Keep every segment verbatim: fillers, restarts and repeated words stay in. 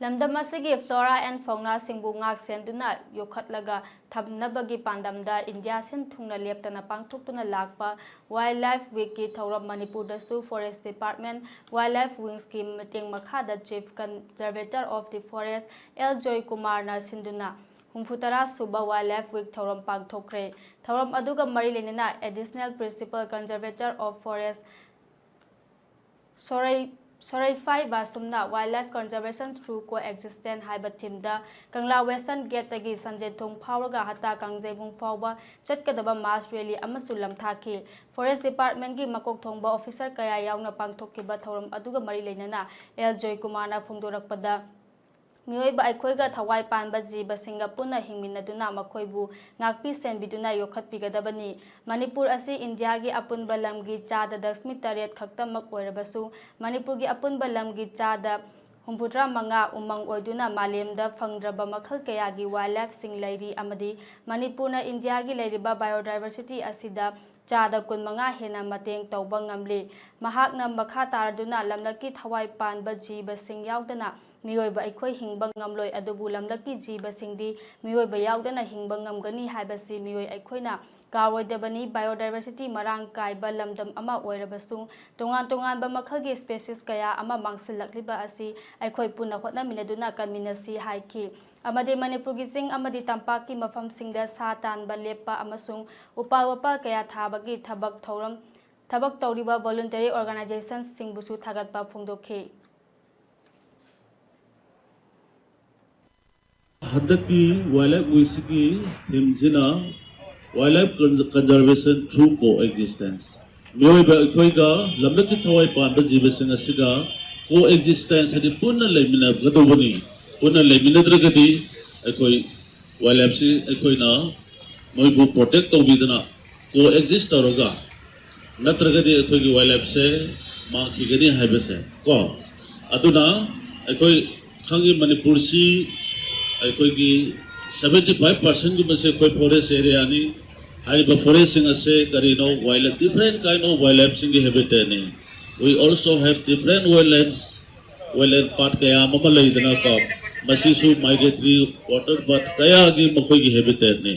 ꯂꯝꯗꯝ ꯑꯁꯤꯒꯤ flora and faunaꯁꯤꯡꯕꯨ ꯉꯥꯛ ꯁꯦꯟꯗꯨꯅ ꯌꯣꯛꯈꯠꯂꯒ ꯊꯝꯅꯕꯒꯤ ꯄꯥꯟꯗꯝꯗ ꯏꯟꯗꯤꯌꯥ ꯁꯤꯟ ꯊꯨꯡꯅ ꯂꯦꯞꯇꯅ ꯄꯥꯡꯊꯣꯛꯇꯨꯅ ꯂꯥꯛꯄ Wildlife Weekꯀꯤ ꯊꯧꯔꯝ ꯃꯅꯤꯄꯨꯔꯗꯁꯨ Forest Department, Wildlife Wingsꯀꯤ ꯃꯇꯦꯡ ꯃꯈꯥꯗ Chief Conservator of the Forest L Joy ꯀꯨꯃꯥꯔꯅ ꯁꯤꯟꯗꯨꯅ ꯍꯨꯝꯐꯨꯇꯔꯥ ꯁꯨꯕ Wildlife Week ꯊꯧꯔꯝ ꯄꯥꯡꯊꯣꯛꯈ꯭ꯔꯦ꯫ ꯊꯧꯔꯝ ꯑꯗꯨꯒ ꯃꯔꯤ ꯂꯩꯅꯅ Additional Principal Conservator of Forest ꯁꯣꯔꯩ ꯁꯣꯔꯩꯐꯥꯏ ꯕꯥꯁꯨꯝꯅ Wildlife Conservation Through Coexistence ꯍꯥꯏꯕ themeꯗ ꯀꯪꯂꯥ Western Gateꯇꯒꯤ ꯁꯟꯖꯦꯟꯊꯣꯡ ꯐꯥꯎꯔꯒ ꯍꯠꯇꯥ ꯀꯥꯡꯖꯩꯕꯨꯡ ꯐꯥꯎꯕ ꯆꯠꯀꯗꯕ mass rally ꯑꯃꯁꯨ ꯂꯝꯊꯥꯈꯤ꯫ Forest Departmentꯀꯤ ꯃꯀꯣꯛ ꯊꯣꯡꯕ officer ꯀꯌꯥ ꯌꯥꯎꯅ ꯄꯥꯡꯊꯣꯛꯈꯤꯕ ꯊꯧꯔꯝ ꯑꯗꯨꯒ ꯃꯔꯤ ꯂꯩꯅꯅ ꯑꯦꯜ ꯖꯣꯏꯀꯨꯃꯥꯔꯅ ꯐꯣꯡꯗꯣꯔꯛꯄꯗ, ꯃꯤꯑꯣꯏꯕ ꯑꯩꯈꯣꯏꯒ ꯊꯋꯥꯏ ꯄꯥꯟꯕ ꯖꯤꯕꯁꯤꯡꯒ ꯄꯨꯟꯅ ꯍꯤꯡꯃꯤꯟꯅꯗꯨꯅ ꯃꯈꯣꯏꯕꯨ ꯉꯥꯛꯄꯤ ꯁꯦꯟꯕꯤꯗꯨꯅ ꯌꯣꯛꯈꯠꯄꯤꯒꯗꯕꯅꯤ꯫ ꯃꯅꯤꯄꯨꯔ ꯑꯁꯤ ꯏꯟꯗꯤꯌꯥꯒꯤ ꯑꯄꯨꯟꯕ ꯂꯝꯒꯤ ꯆꯥꯗ ꯗꯁꯃꯤꯛ ꯇꯔꯦꯠ ꯈꯛꯇꯃꯛ ꯑꯣꯏꯔꯕꯁꯨ, ꯃꯅꯤꯄꯨꯔꯒꯤ ꯑꯄꯨꯟꯕ ꯂꯝꯒꯤ ꯆꯥꯗ ꯍꯨꯝꯐꯨꯇꯔꯥ ꯃꯉꯥ ꯎꯃꯪ ꯑꯣꯏꯗꯨꯅ ꯃꯥꯂꯦꯝꯗ ꯐꯪꯗ꯭ꯔꯕ ꯃꯈꯜ ꯀꯌꯥꯒꯤ wildlifeꯁꯤꯡ ꯂꯩꯔꯤ ꯑꯃꯗꯤ ꯃꯅꯤꯄꯨꯔꯅ ꯏꯟꯗꯤꯌꯥꯒꯤ ꯂꯩꯔꯤꯕ biodiversity ꯑꯁꯤꯗ ꯆꯥꯗ ꯀꯨꯟꯃꯉꯥ ꯍꯦꯟꯅ ꯃꯇꯦꯡ ꯇꯧꯕ ꯉꯝꯂꯤ꯫ ꯃꯍꯥꯛꯅ ꯃꯈꯥ ꯇꯥꯔꯗꯨꯅ ꯂꯝꯂꯛꯀꯤ ꯊꯋꯥꯏ ꯄꯥꯟꯕ ꯖꯤꯕꯁꯤꯡ ꯌꯥꯎꯗꯅ ꯃꯤꯑꯣꯏꯕ ꯑꯩꯈꯣꯏ ꯍꯤꯡꯕ ꯉꯝꯂꯣꯏ, ꯑꯗꯨꯕꯨ ꯂꯝꯂꯛꯀꯤ ꯖꯤꯕꯁꯤꯡꯗꯤ ꯃꯤꯑꯣꯏꯕ ꯌꯥꯎꯗꯅ ꯍꯤꯡꯕ ꯉꯝꯒꯅꯤ ꯍꯥꯏꯕꯁꯤ ꯃꯤꯑꯣꯏ ꯑꯩꯈꯣꯏꯅ ꯀꯥꯎꯔꯣꯏꯗꯕꯅꯤ꯫ Biodiversity ꯃꯔꯥꯡ ꯀꯥꯏꯕ ꯂꯝꯗꯝ ꯑꯃ ꯑꯣꯏꯔꯕꯁꯨ, ꯇꯣꯉꯥꯟ ꯇꯣꯉꯥꯟꯕ ꯃꯈꯜꯒꯤ species ꯀꯌꯥ ꯑꯃ ꯃꯥꯡꯁꯤꯜꯂꯛꯂꯤꯕ ꯑꯁꯤ ꯑꯩꯈꯣꯏ ꯄꯨꯟꯅ ꯍꯣꯠꯅꯃꯤꯟꯅꯗꯨꯅ ꯀꯟꯃꯤꯟꯅꯁꯤ ꯍꯥꯏꯈꯤ꯫ ꯑꯃꯗꯤ ꯃꯅꯤꯄꯨꯔꯒꯤ ꯆꯤꯡ ꯑꯃꯗꯤ ꯇꯝꯄꯥꯛꯀꯤ ꯃꯐꯝꯁꯤꯡꯗ ꯁꯥ ꯇꯥꯟꯕ ꯂꯦꯞꯄ ꯑꯃꯁꯨꯡ ꯎꯄꯥꯜ ꯋꯥꯄꯥꯜ ꯀꯌꯥ ꯊꯥꯕꯒꯤ ꯊꯕꯛ ꯊꯧꯔꯝ, ꯊꯕꯛ ꯇꯧꯔꯤꯕ voluntary organizationꯁꯤꯡꯕꯨꯁꯨ ꯊꯥꯒꯠꯄ ꯐꯣꯡꯗꯣꯛꯈꯤ꯫ ꯍꯟꯗꯛꯀꯤ Wildlife Weekꯁꯤꯒꯤ themeꯁꯤꯅ Wildlife Con- Conservation Through Coexistence꯫ ꯃꯤꯑꯣꯏꯕ ꯑꯩꯈꯣꯏꯒ ꯂꯝꯂꯛꯀꯤ ꯊꯋꯥꯏ ꯄꯥꯟꯕ ꯖꯤꯕꯁꯤꯡ ꯑꯁꯤꯒ coexistence ꯍꯥꯏꯗꯤ ꯄꯨꯟꯅ ꯂꯩꯃꯤꯟꯅꯒꯗꯧꯕꯅꯤ꯫ ꯄꯨꯟꯅ ꯂꯩꯃꯤꯟꯅꯗ꯭ꯔꯒꯗꯤ ꯑꯩꯈꯣꯏ wildlifeꯁꯤ ꯑꯩꯈꯣꯏꯅ ꯃꯣꯏꯕꯨ protect ꯇꯧꯕꯤꯗꯅ coexist ꯇꯧꯔꯒ ꯅꯠꯇ꯭ꯔꯒꯗꯤ ꯑꯩꯈꯣꯏꯒꯤ wildlifeꯁꯦ ꯃꯥꯡꯈꯤꯒꯅꯤ ꯍꯥꯏꯕꯁꯦ ꯀꯣ꯫ ꯑꯗꯨꯅ ꯑꯩꯈꯣꯏ ꯈꯪꯉꯤ ꯃꯅꯤꯄꯨꯔꯁꯤ ꯑꯩꯈꯣꯏꯒꯤ seventy five percentꯒꯨꯝꯕꯁꯦ ꯑꯩꯈꯣꯏ forest areaꯅꯤ꯫ ꯍꯥꯏꯔꯤꯕ forestꯁꯤꯡ ꯑꯁꯦ ꯀꯔꯤꯅꯣ? Wildlife, different kind of wildlifeꯁꯤꯡꯒꯤ habitatꯅꯤ꯫ We also have different wildlifes wetland path ꯀꯌꯥ ꯑꯃ ꯂꯩꯗꯅꯀꯣ, ꯃꯁꯤꯁꯨ migratory water bird ꯀꯌꯥꯒꯤ ꯃꯈꯣꯏꯒꯤ habitatꯅꯤ꯫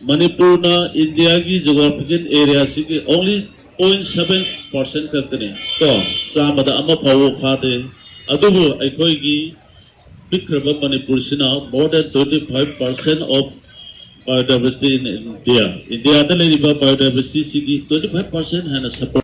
ꯃꯅꯤꯄꯨꯔꯅ ꯏꯟꯗꯤꯌꯥꯒꯤ geographical areaꯁꯤꯒꯤ only point seven percent ꯈꯛꯇꯅꯤ ꯀꯣ, ꯆꯥꯝꯃꯗ ꯑꯃ ꯐꯥꯎꯕ ꯐꯥꯗꯦ꯫ ꯑꯗꯨꯕꯨ ꯑꯩꯈꯣꯏꯒꯤ ꯄꯤꯛꯈ꯭ꯔꯕ ꯃꯅꯤꯄꯨꯔꯁꯤꯅ more than twenty five percent of biodiversity in India, ꯏꯟꯗꯤꯌꯥꯗ ꯂꯩꯔꯤꯕ biodiversityꯁꯤꯒꯤ twenty five percent ꯍꯦꯟꯅ support